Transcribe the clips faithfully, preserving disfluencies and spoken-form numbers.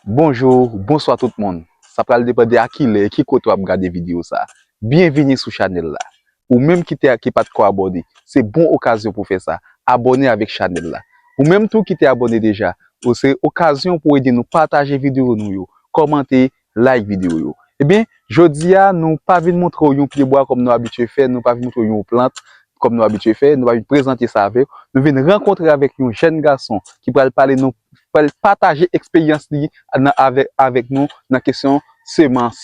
Bonjou, bonswa tout moun. Sa pral depann de a ki lè e ki kote w ap gade videyo sa a. Byenvini sou chanèl la. Ou menm ki te, ki pa t ko abòne, se bon okazyon pou w fè sa. Abòne avèk chanèl la. Ou menm tou ki te abòne deja, ou se okazyon pou w ede nou pataje videyo nou yo, kòmante, like videyo yo. Ebyen, jodi a, nou pa vin montre w yon pyebwa kòm nou abitye fè, nou pa vin montre w yon plant kòm nou abitye fè, nou pa vin prezante sa avè w. Nou vin rankontre avèk yon jèn gason ki pral pale nou, pral pataje eksperyans li nan, avè, avèk nou nan kesyon semans,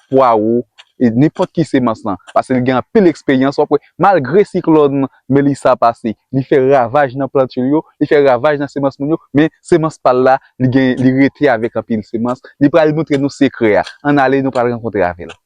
pwawo, e nenpòt ki semans lan. Paske li gen anpil eksperyans. W ap wè, malgre siklòn Melissa pase, li fè ravaj nan planti l yo, li fè ravaj nan semans moun yo, men semans pa l la, li gen, li rete avèk anpil semans. Li pral montre nou sekrè a. Ann ale, nou pral rankontre avè l.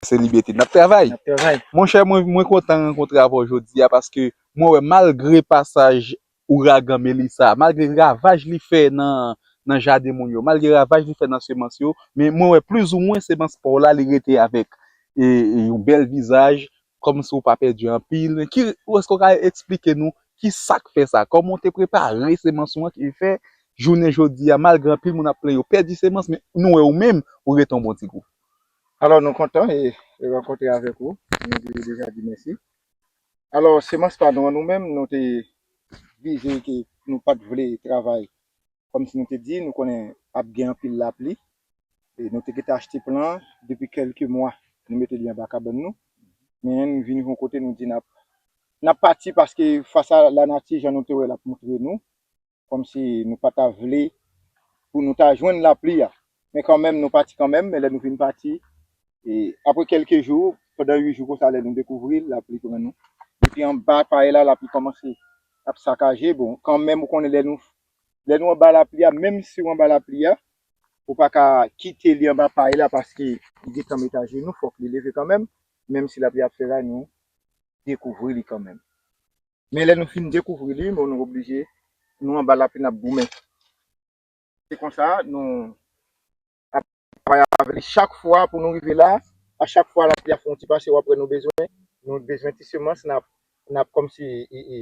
Se libète n ap travay. N ap travay. Monchè, mwen, mwen kontan rankontre avè w jodi a paske mwen wè malgre pasaj ouragan Melissa, malgre ravaj li fè nan, nan jaden moun yo, malgre ravaj li fè nan semans yo, men mwen wè plizoumwen semans pa w la, li rete avèk, e, e, yon bèl vizaj, kòmsi w pa pèdi anpil. Men ki, èske w ka eksplike nou ki sa k fè sa? Kòman w te prepare semans ou an ki fè jounen jodi a, malgre anpil moun ap plenn yo pèdi semans, men nou wè ou menm, ou rete yon bon ti kou. Alò, nou kontan e, e rankontre avèk ou. Nou di, deja di mèsi. Alò, semans pa nou an nou menm, nou te vize ke nou pa t vle travay. Kòmsi nou te di, nou konnen ap gen anpil lapli. E nou te gentan achte plan depi kèlke mwa, nou mete li anba kabann nou. Men nou vin yon kote, nou di n ap, n ap pati paske fas a lanati, jan nou te wè l ap montre nou, kòmsi nou pa ta vle pou nou ta jwenn lapli a. Men kanmenm, nou pati kanmenm, men lè nou fin pati, e apre kèlke jou, pandan uit jou konsa, lè nou dekouvri l, lapli pran nou. Depi anba pay la, lapli kòmanse ap sakaje. Bon, kanmenm, ou konnen lè nou, lè nou anba lapli a, menm si w anba lapli a, ou pa ka kite li anba pay la paske li gentan met ajenou, fòk li leve kanmenm. Menm si lapli ap fè ray, nou dekouvri li kanmenm. Men lè nou fin dekouvri li, bon, nou oblije, nou anba lapli, n ap goumen. Se konsa, nou ap travay avè li chak fwa pou nou rive la. A chak fwa, lapli ap fè yon ti pase, w ap wè nou bezwen, nou bezwen ti semans, n ap, n ap kòmsi, e, e,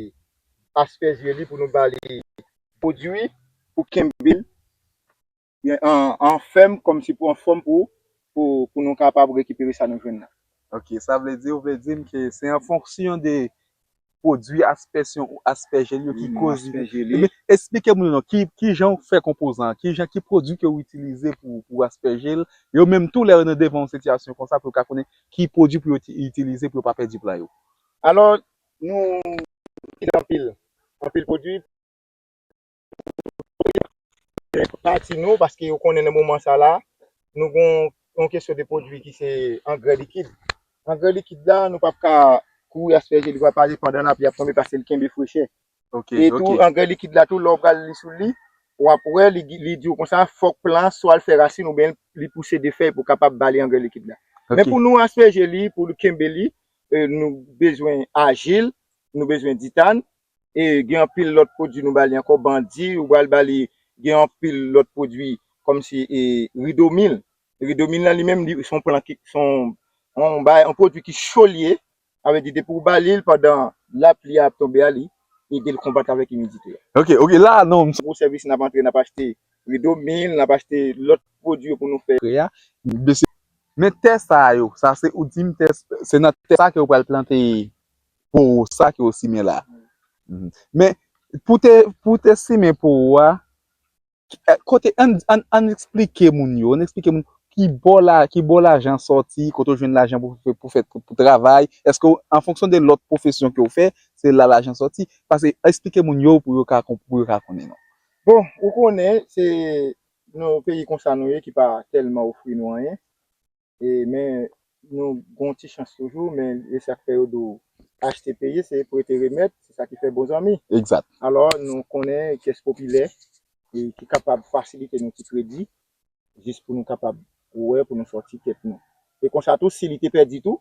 aspèje li pou nou ba li pwodui, pou kenbe l an, an fèm, kòmsi pou anfòm pou, pou, pou nou kapab rekipere sa nou jwenn nan. Ok, sa vle di, ou vle di m ke se an fonksyon de pwodui aspèsyon ou aspèje l yo ki koz li. Wi, nou aspèje li. Ebyen, eksplike moun yo non, ki, ki jan w fè konpozan, ki jan, ki pwodui ke w itilize pou, pou w aspèje l. Yo menm tou lè yo nan devan yon sitiyasyon konsa pou yo ka konnen ki pwodui pou yo ti-, itilize pou yo pa pèdi plan yo. Alò, nou itilize anpil, anpil pwodui. Pati nou, paske ou konnen nan moman sa la, nou gon yon kesyon de pwodui ki se angrè likid. Angrè likid la, nou p ap ka kouri aspèje li, pa, pa pandan lapli ap tonbe, paske li kenbe frechè. Ok, e tou, ok. Angrè likid la tou, lè w pral li sou li, w ap wè, li, li di w konsa, fòk plan an swa l fè rasin oubyen li pouse de fèy pou kapab ba li angrè likid la. Men, ok, pou nou aspèje li, pou nou kenbe li, e, nou bezwen ajil, nou bezwen ditàn, e gen anpil lòt pwodui nou ba li ankò, bandi, ou pral ba li, gen anpil lòt pwodui, kòmsi, e, ridomil. Ridomil la, li menm, li, se yon plan ki, se yon, yon bagay, yon pwodui ki cho li ye. Sa vle di, depi w ba li l pandan lapli a ap tonbe a, li ede l konbat avèk imidite a. Ok, ok, la, non. Gwo sèvis n ap antre, n ap achte ridomil, n ap achte lòt pwodui yo pou nou fè. Kre a, men tè sa yo, sa se, ou di m tè, se nan tè sa ke yo pral plante po sa ke yo simen la. Mhm. Men pou te, pou te simen po a, eh, kote, ann, ann, ann eksplike moun yo, ann eksplike moun ki bò la, ki bò lajan sòti, kote w jwenn lajan pou, pou, pou fè, pou, pou travay, èske w, an fonksyon de lòt pwofesyon ke w fè, se la lajan sòti? Paske eksplike moun yo pou yo ka konp-, pou yo ka konnen non. Bon, ou konnen, se nan peyi konsa nou ye ki pa tèlman ofri nou anyen. E, men, nou gon ti chans toujou, men e sa k fè yo di w achte peye, se prete remèt, se sa ki fè bon zanmi. Egzat. Alò, nou konnen kès popilè, e ki kapab fasilite nou ti kredi, jis pou nou kapab wè, pou nou sòti tèt nou. E konsa tou, si li te pèdi tou,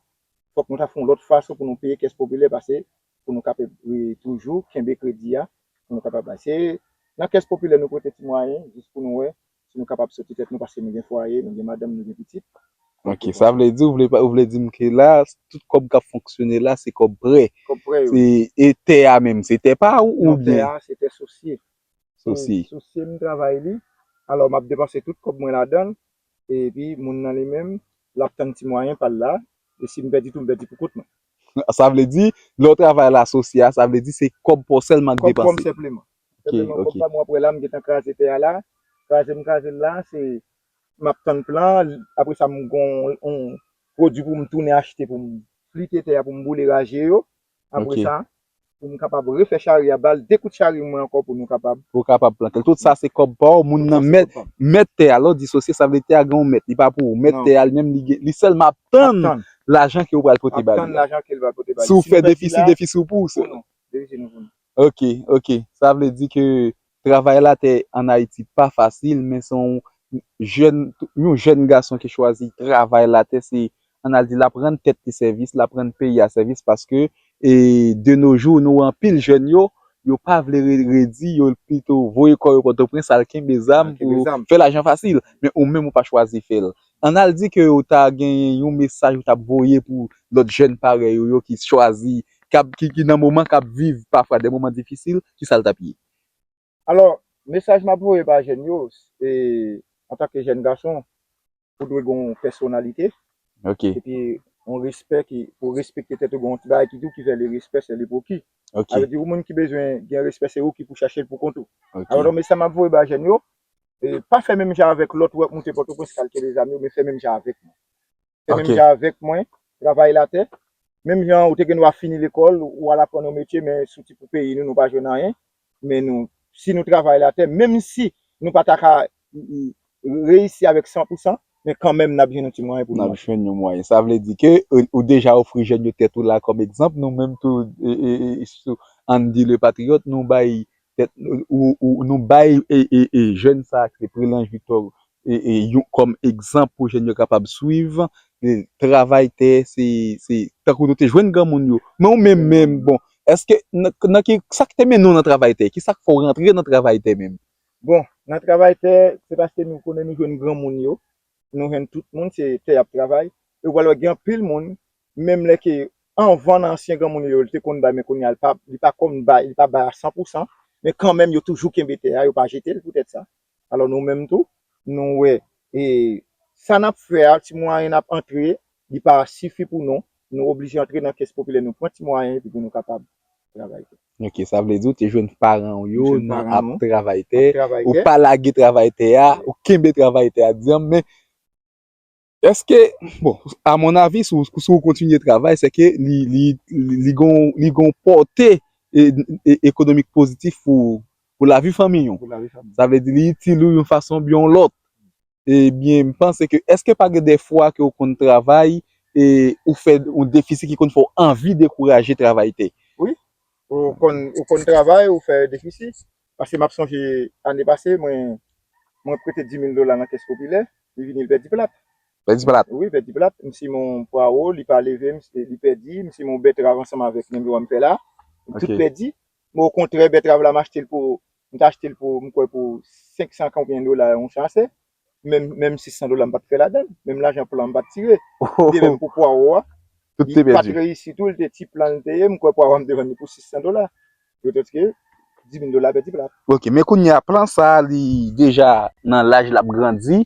fòk nou ta fè yon lòt fason pou nou peye kès popilè, pase pou nou kapab, e, toujou kenbe kredi a, pou nou kapab bay. Se nan kès popilè nou prete ti mwayen, jis pou nou wè si nou kapab soti tèt nou, paske nou gen fwaye, nou gen madanm, nou gen pitit. Ok, sa vle di, ou vle, ou vle di m ke la, tout kòb k ap fonksyone la, se kòb prè. Kòb prè, wi. Se, e tè a menm, se tè pa ou, oubyen? Non, tè a, se tè sosye. Sosye. Sosye m travay li. Alò, m ap depanse tout kòb mwen ladan l. Epi, moun nan li menm, l ap tann ti mwayen pa l la. E si m pèdi tou, m pèdi pou kont mwen. Sa vle di, lè w travay la sosye a, sa vle di se kòb pa w sèlman k depanse. Kòb pa m senpleman. Senpleman, kòb pa m w ap wè la, m gentan kraze tè a la. Kraze m kraze l la, se m ap tann plan, apre sa m gon yon pwodui pou m tounen achte pou m flite tè a, pou m boule raje yo. Apre sa, pou m kapab refè chari a, ba l de kout chari mwen ankò pou nou kapab. Pou w kapab plante l. Tout sa se kòb pa w, moun nan mèt, mèt tè a. Lè w di sosye, sa vle tè a gen yon mèt, li pa pou ou. Mèt tè a li menm, li, li sèlman ap tann lajan ke w pral pote ba li. Ap tann lajan ke l pral pote ba li. Si w fè defisi, defisi w pou ou sèl. Pou nou. Defisi nou pou nou. Ok, ok. Sa vle di ke travay latè ann Ayiti pa fasil, men se yon jèn, yon jèn gason ki chwazi travay latè, se, ann al di, l ap rann tèt li sèvis, l ap rann peyi a sèvis, paske, e, de nos jours, nou wè anpil jèn yo, yo pa vle re-, redi, yo pito voye kò yo Pòtoprens, al kenbe zam pou fè lajan fasil. Men ou menm, ou pa chwazi fè l. Ann al di ke ou ta genyen yon mesaj ou t ap voye pou lòt jèn parèy ou yo ki chwazi, k ap, ki, ki nan moman k ap viv pafwa de moman difisil, ki sa l t ap ye? Alò, mesaj m ap voye ba jèn yo, e, antanke jèn gason, ou dwe gen yon pèsonalite. Ok. Epi, yon respè ki, pou respekte tèt ou, gen yon ti bagay ki di w ki fè le respè se le pwoki. Ok. Sa vle di, yon moun ki bezwen gen respè, se ou ki pou chache l pou kont ou. Ok. Alò, mesaj m ap voye ba jèn yo, e, pa fè menm jan avèk lòt ou wè k moute Pòtoprens k al kenbe zam yo, men fè menm jan avèk mwen. Fè menm jan avèk mwen, travay latè. Menm jan ou te gen dwa fini lekòl, ou al aprann yon metye, men soti pou peyi nou, nou pa jwenn anyen. Men nou, si nou travay latè, menm si nou pa ta ka, i, i, reyisi avèk san pou san, men kanmenm n ap jwenn yon ti mwayen pou nou mache. N ap jwenn yon mwayen. Sa vle di ke, e, ou deja ofri jèn yo tèt ou la kòm egzanp. Nou menm tou, e, e, e, sou Andy le Patriote, nou bay tèt, ou, ou, nou bay, e, e, e, jèn sa a, se Prelange Victor, e, e, yon, kòm egzanp pou jèn yo kapab swiv. E, travay tè, se, se, tankou nou te jwenn granmoun yo. Men ou menm, menm, bon, èske, nan, nan ki, sa k te mennen w nan travay tè? Ki sa k fè w rantre nan travay tè menm? Bon, nan travay tè, se paske nou konnen nou jwenn granmoun yo, nou jwenn tout moun, se tè y ap travay. E ou pral wè gen anpil moun, menm lè ke anvan nan ansyen granmoun yo, li te konn bay, men kounye a, li pa, li pa konn bay, li pa bay a san pou san, men kanmenm, yo toujou kenbe tè a, yo pa jete l poutèt sa. Alò, nou menm tou, nou wè, e sa n ap fè a, ti mwayen n ap antre, li pa sifi pou nou, nou oblije antre nan kès popilè, nou pran ti mwayen, epi pou nou kapab travay. Ok, sa vle di ou te jwenn paran w yo nan ap travay tè, ou pa lage travay tè a, ou kenbe travay tè a dyanm, men èske, bon, a mon avi, si w, si w kontinye travay, se ke li, li, li, li gon, li gon pòte, e, e, ekonomik pozitif pou, pou lavi fanmi w. Pou lavi fanmi. Sa vle di li itil ou yon fason oubyen yon lòt. Ebyen, m panse ke, èske pa gen de fwa ke w konn travay e ou fè yon defisi ki konn fè w anvi dekouraje travay tè? Wi. Ou konn, ou konn travay, ou fè defisi. Paske m ap sonje ane pase, mwen, mwen prete di mil dola nan kès popilè, li vini, li pèdi plat. Pèdi plat? Wi, pèdi plat. M simen yon pwawo, li pa leve, m, li pèdi. M simen yon bètrav ansanm avèk menm jan m fè la. M tout pèdi. Men okontrè, bètrav la, m achte l pou, m te achte l pou, m kwè pou senk san konbyen dola yon chase. Menm, menm sis san dola m pa t fè ladan l. Menm lajan plan m pa t tire. Li te menm pou pwawo a. Tout te pèdi. Li pa t reyisi tou, li te ti plan li te ye, m kwè pwawo a m te vann li pou sis san dola. Petèt ke di mil dola pèdi plat. Ok, men kounye a, plan sa a, li deja nan laj, l ap grandi,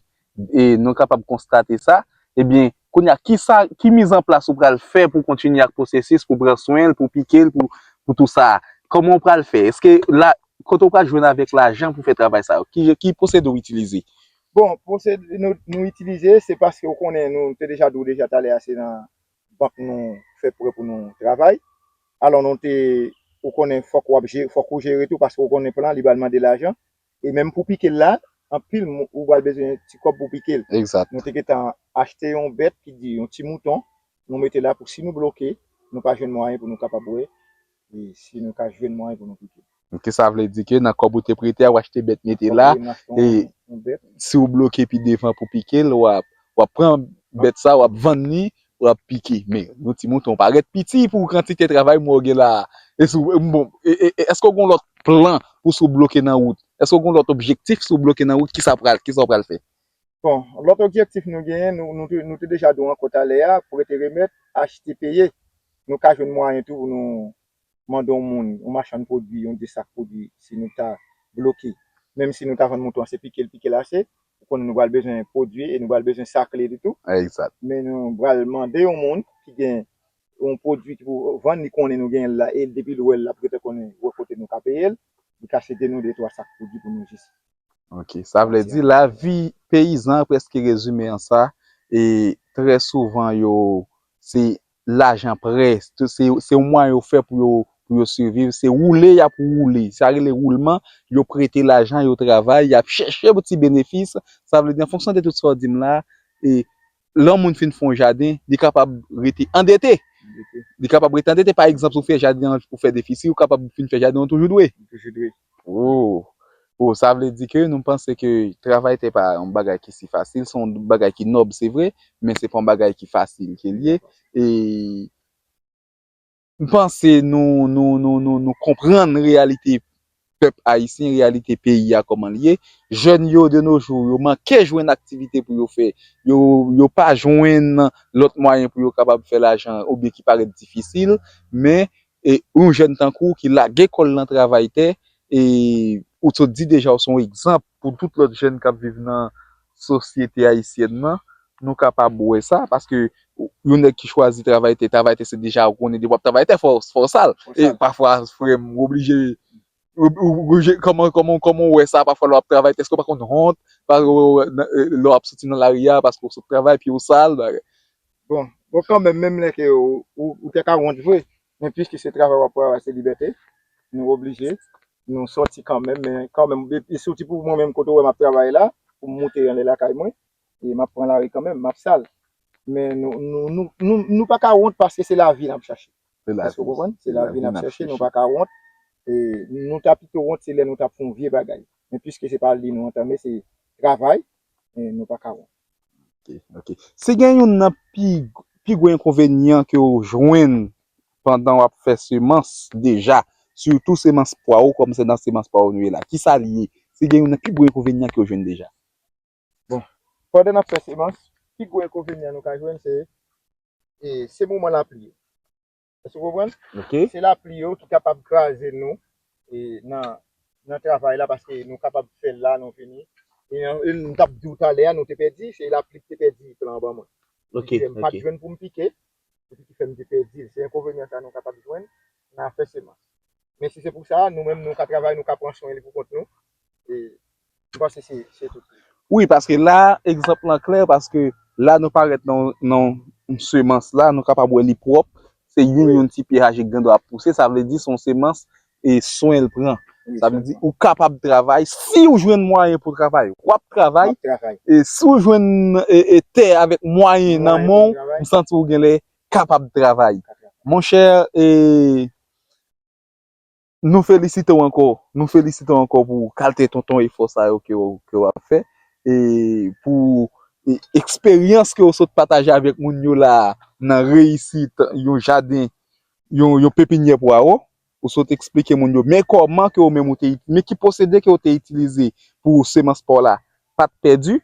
e nou kapab konstate sa. Ebyen, kounye a, ki sa, ki mizanplas ou pral fè pou kontinye ak pwosesis, pou pran swen l, pou pike l, pou, pou tou sa a? Kòman w pral fè? Èske la, kote w pral jwenn avèk lajan pou fè travay sa yo? Ki, ki pwosedi w itilize? Bon, pwosedi nou, nou itilize, se paske w konnen, nou te deja di w deja talè a, se nan bank nou fè prè pou nou travay. Alò, nou te, ou konnen, fòk w ap je-, fòk ou jere tou, paske w konnen plan, li pral mande lajan. E menm pou pike l la, anpil mou-, ou pral bezwen ti kòb pou pike l. Egzat. Nou te gentan achte yon bèt ki di yon ti mouton, nou mete la pou si nou bloke, nou pa jwenn mwayen pou nou kapab wè, e si nou ka jwenn mwayen pou nou pike. Ok, sa vle di ke nan kòb ou te prete a, w achte bèt mete la, e si w bloke pi devan pou pike l, w ap, w ap pran bèt sa, w ap vann li, w ap pike. Men, yon ti mouton parèt piti pou kantite travay mwen gen la a. E si w, bon, e, e, e, èske w gen lòt plan pou si w bloke nan wout? Èske w gen lòt objektif si w bloke nan wout? Kisa pral, kisa w pral fè? Bon, lòt objektif nou genyen, nou, nou, te- nou te deja di w ankò talè a, prete remèt, achte peye. Nou ka jwenn mwayen tou pou nou mande yon moun, yon machann pwodui, yon de sak pwodui, si nou ta bloke. Menm si nou ta vann mouton an, se pike l pike l ase, ou konnen nou pral bezwen pwodui e nou pral bezwen sakle li tou. Egzat. Men nou pral mande yon moun ki gen yon pwodui ki pou vann, li konnen nou genyen l la, e depi l wè l, l ap gentan konnen wè kote nou ka peye l, li ka sede nou de twa sak pwodui pou nou jis Ok, sa vle di lavi peyizan an prèske rezime an sa, e trè souvan yo, se lajan prè, se, se yon mwayen yo fè pou yo, pou yo siviv, se woule y ap woule, sa rele woulman, yo prete lajan, yo travay, y ap chèche yon ti benefis, sa vle di an fonksyon de tout sa w di m la, e lè yon moun fin fè yon jaden, li kapab rete andete. Li kapab rete andete. Pa egzanp, si w fè jaden an, ou fè defisi, ou kapab fin fè jaden an, ou toujou dwe. Ou toujou dwe. Oh. Oh, sa vle di ke nou panse ke travay tè pa yon bagay ki si fasil, se yon bagay ki nòb, se vre, men se pa yon bagay ki fasil ke l ye. E m panse nou, nou, nou, nou, nou konprann reyalite pèp ayisyen, reyalite peyi a kòman l ye. Jèn yo de nos jours, yo manke jwenn aktivite pou yo fè. Yo, yo pa jwenn lòt mwayen pou yo kapab fè lajan oubyen ki parèt difisil, men e, yon jèn tankou w ki lage kò l nan travay tè, e ou sot di deja w se yon egzanp pou tout lòt jèn k ap viv nan sosyete ayisyèn nan, nou kapab wè sa, paske yon nèg ki chwazi travay tè, travay tè se deja ou konnen depi w ap travay tè, fò, fò w sal. Fò w sal. E pafwa, frè m, ou oblije, ou, ou, ou oblije, kòman, kòman, kòman w wè sa, pafwa lè w ap travay tè, èske w pa konn wont, pa, lè w ap soti nan lari a, paske w sot travay, pye w sal, bagay. Bon, bon, kanmenm, menm lè ke ou, ou, ou te ka wont vre, men piske se travay w ap travay, se libète, nou oblije, nou sòti kanmenm, men kanmenm, e, e soti pou mwen menm kote w wè m ap travay la, pou m moute anlè lakay mwen, e m ap pran lari kanmenm, m ap sal. Men nou, nou, nou, nou, nou pa ka wont paske se lavi n ap chache. Se lavi. Èske w konprann? Se lavi n ap chache, nou pa ka wont. E nou ta pito wont, se lè nou t ap fè yon vye bagay. Men piske se pa li nou antame, se travay, e nou pa ka wont. Ok, ok. Si gen youn nan pi, pi gwo enkonvenyan ke w jwenn pandan w ap fè semans deja, sitou semans pwawo, kòm se nan semans pwawo nou ye la, kisa l ye? Si gen youn nan pi gwo enkonvenyan ke w jwenn deja? Bon, pandan n ap fè semans, pi gwo enkonvenyan nou ka jwenn se, e, se moman lapli yo. Èske w konprann? Ok. Se lapli yo ki kapab kraze nou, e, nan, nan travay la, paske nou kapab fè l la, nou vini. E, e m t ap di w talè a, nou te pèdi, se lapli ki te pèdi plan an ban mwen. Ok, ok. M pa t jwenn pou m pike, epi ki fè m te pèdi l. Se enkonvenyan sa nou kapab jwenn nan afè semans. Men si se pou sa, nou menm, nou ka travay, nou ka pran swen li pou kont nou. E m panse se, se tout. Wi, paske la, egzanp lan klè, paske la nou parèt nan, nan yon semans la, nou kapab wè li pwòp, se youn, youn ti pye haje grandwa ap pouse, sa vle di se yon semans e swen l pran. Wi, sa vle di ou kapab travay, si w jwenn mwayen pou travay, w ap travay. W ap travay. E si w jwenn, e, e tè avèk mwayen nan men w, m santi w genlè kapab travay. Monchè, e, nou felisite w ankò. Nou felisite w ankò pou kalite tonton efò sa yo ke w, ke w ap fè. E pou, e, eksperyans ke w sot pataje avèk moun yo la nan reyisit yon jaden, yon, yon pepinyè pwawo. Ou sot eksplike moun yo, men kòman ke w menm ou te, men ki pwosede ke w te itilize pou semans pa w la pa t pèdi.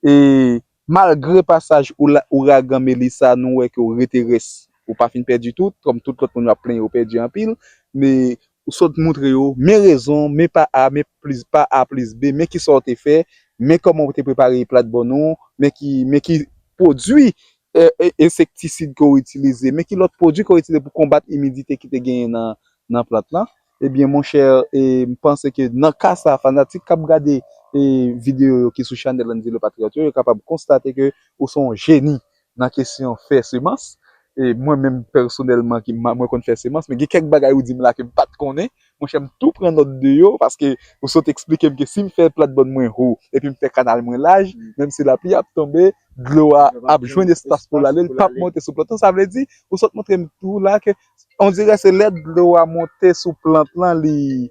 E malgre pasaj oula-, ouragan Melissa, nou wè ke w rete rès, ou pa fin pèdi tout, kòm tout lòt moun yo ap plenyen yo pèdi anpil, men ou sot montre yo, men rezon, men pa A, men plis, pa A plis B, men kisa w te fè, men kòman w te prepare platbòn ou, men ki, men ki pwodui, e, e, ensektisid ke w itilize, men ki lòt pwodui ke w itilize pou konbat imidite ki te genyen nan, nan plant lan. Ebyen, monchè, e, m panse ke nan ka sa, fanatik k ap gade, e, videyo yo ki sou chanèl Andy Le Patriote yo, yo kapab konstate ke ou se yon jeni nan kesyon fè semans. E mwen menm pèsonèlman, ki, m, mwen konn fè semans, men gen kèk bagay ou di m la ke m pa t konnen. Monchè, m tou pran nòt de yo, paske ou sot eksplike m ke si m fè platbòn mwen ho, epi m fè kanal mwen laj, menm si lapli ap tonbe, dlo a ap jwenn espas pou l ale, l p ap monte sou plant lan. Sa vle di, ou sot montre m tou la ke, on dirè se lè dlo a monte sou plant lan, li,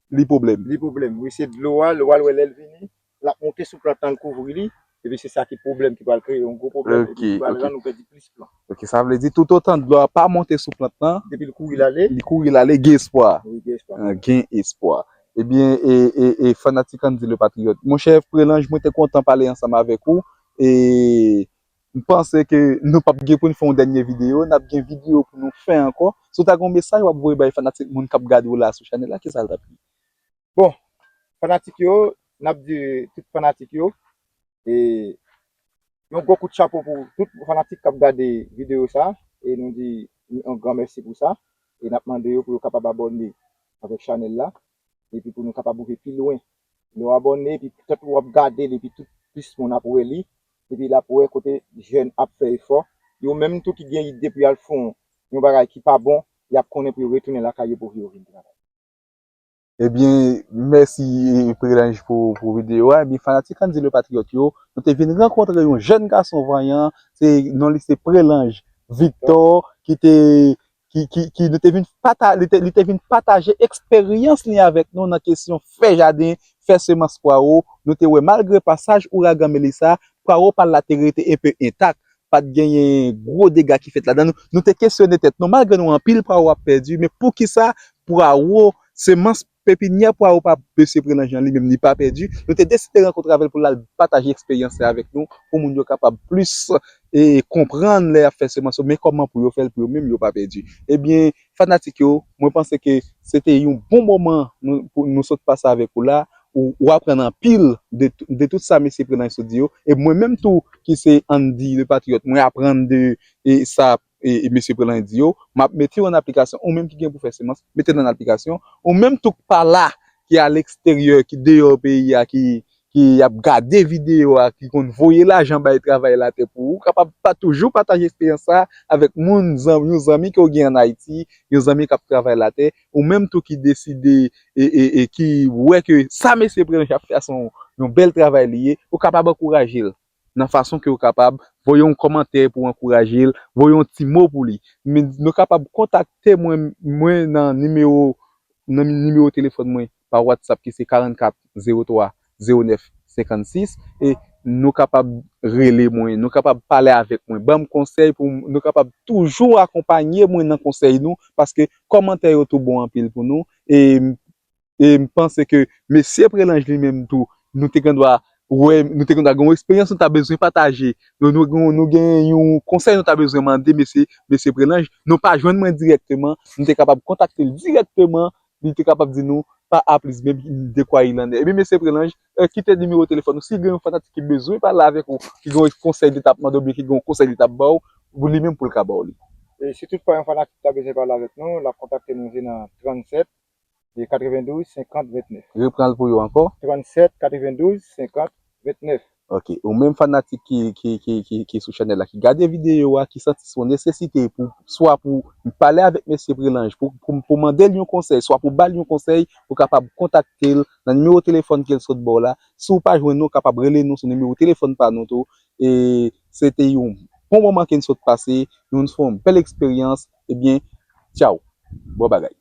li pwoblèm. Li pwoblèm, wi, se dlo a, w al wè lè l vini, l ap monte sou plant lan, l kouvri li, Epi se sa ki pwoblèm ki pral kreye yon gwo pwoblèm, epi ki pral rann nou pèdi plis plan. Ok, sa vle di tout otan dlo a pa monte sou plant lan, depi l kouri l ale, li kouri l ale, gen espwa. Wi, gen espwa. Gen espwa. Ebyen, e, e, e fanatik Andy le Patriyòt. Monchè Prelange, mwen te kontan pale ansanm avèk ou. E m panse ke nou p ap gen pou n fè yon dènye videyo. N ap gen videyo pou nou fè ankò. Si w ta gen yon mesaj w ap voye bay fanatik moun k ap gade w la sou chanèl la, kisa l t ap ye? Bon, fanatik yo, n ap di tout fanatik yo, e yon gwo kout chapo pou tout fanatik k ap gade videyo sa, e nou di yon gran mèsi pou sa, e n ap mande yo pou yo kapab abòne avèk chanèl la, epi pou nou kapab rive pi lwen. Lè w abòne, epi petèt w ap gade l, epi tout plis moun ap wè li, epi l ap wè kote jèn ap fè efò. Yo menm tou ki gen ide pou y al fè yon, yon bagay ki pa bon, y ap konnen pou yo retounen lakay yo pou yo vin travay. Ebyen, mèsi Prelange pou, pou videyo a. Ebyen, fanatik Andy le Patriyòt yo, nou te vin rankontre yon jèn gason vanyan, se non li se Prelange Victor, ki te ki, ki, ki nou te vin pata, li, te, li te vin pataje eksperyans li avèk nou nan kesyon fè jaden, fè semans pwawo. Nou te wè malgre pasaj ouragan Melissa, pwawo pa l la te rete enpe entak. Pa t genyen gwo dega ki fèt ladan. Nou, nou te kesyone tèt nou, malgre nou anpil pwawo ap pèdi, men poukisa pwawo, semans pepinyè pwawo pa mesye Prelange li menm li pa pèdi? Nou te deside rankontre avè l pou l al pataje eksperyans li avèk nou, pou moun yo kapab plis e konprann lè y ap fè semans yo, men kòman pou yo fè l pou yo menm yo pa pèdi. Ebyen, fanatik yo, mwen panse ke se te yon bon moman nou, pou nou sot pase avèk ou la, ou, ou aprann anpil de, de tout sa mesye Prelange sot di yo, e mwen menm tou ki se Andy le Patriyòt, mwen aprann de e sa e, e mesye Prelange di yo, m ap mete yo an aplikasyon, ou menm ki gen pou fè semans, mete l an aplikasyon, ou menm tou k pa la, ki aleksteryè, ki deyò peyi a, ki, ki ap gade videyo a, ki konn voye lajan bay travay latè pou ou, kapab pa toujou pataje eksperyans sa avèk moun, zanmi, yon zanmi ke w gen ann Ayiti, yon zanmi k ap travay latè, ou menm tou ki deside e, e, e ki wè ke sa mesye Prelange ap fè a se yon, yon bèl travay li ye, ou kapab ankouraje l nan fason ke w kapab, voye yon kòmantè pou w ankouraje l, voye yon ti mo pou li. Men nou kapab kontakte mwen, mwen nan nimewo, nan nimewo telefòn mwen pa WhatsApp ki se karannkat zewo twa zewo nèf senkannsis, e nou kapab rele mwen, nou kapab pale avèk mwen, ban m konsèy pou m, nou kapab toujou akonpanye mwen nan konsèy nou, paske kòmantè yo tou bon anpil pou nou, e e m panse ke mesye Prelange li menm tou, nou te gen dwa wè, nou te gen dwa gen yon eksperyans nou ta bezwen pataje. Nou, nou, nou, nou gen yon konsèy nou ta bezwen mande mesye, mesye Prelange. Nou pa jwenn mwen dirèkteman, nou te kapab kontakte l dirèkteman, li te kapab di nou pa a plis b, de quoi il en est. Ebyen, mesye Prelange, e, kite nimewo telefòn ou. Si gen yon fanatik ki bezwen pale avèk ou, ki gen yon konsèy li t ap mande w, oubyen ki gen yon konsèy li t ap ba w, pou li menm pou l ka ba w li. E si toutfwa yon fanatik ta bezwen pale avèk nou, l ap kontakte nou se nan trannsèt, e katrevendouz senkant ventnèf. Repran l pou yo ankò. Trannsèt katrevendouz senkant ventnèf. Ok. Ou menm fanatik ki, ki, ki, ki, ki sou chanèl la, ki gade videyo a, ki santi se yon nesesite pou, swa pou pale avèk mesye Prelange, pou, pou, pou mande l yon konsèy, swa pou ba l yon konsèy, ou kapab kontakte l nan nimewo telefòn ke l sot ba w la. Si w pa jwenn nou, w kapab rele nou sou nimewo telefòn pa nou tou. E se te yon bon moman ke n sot pase, nou, nou fè yon bèl eksperyans. Ebyen, tchaw. Bon bagay.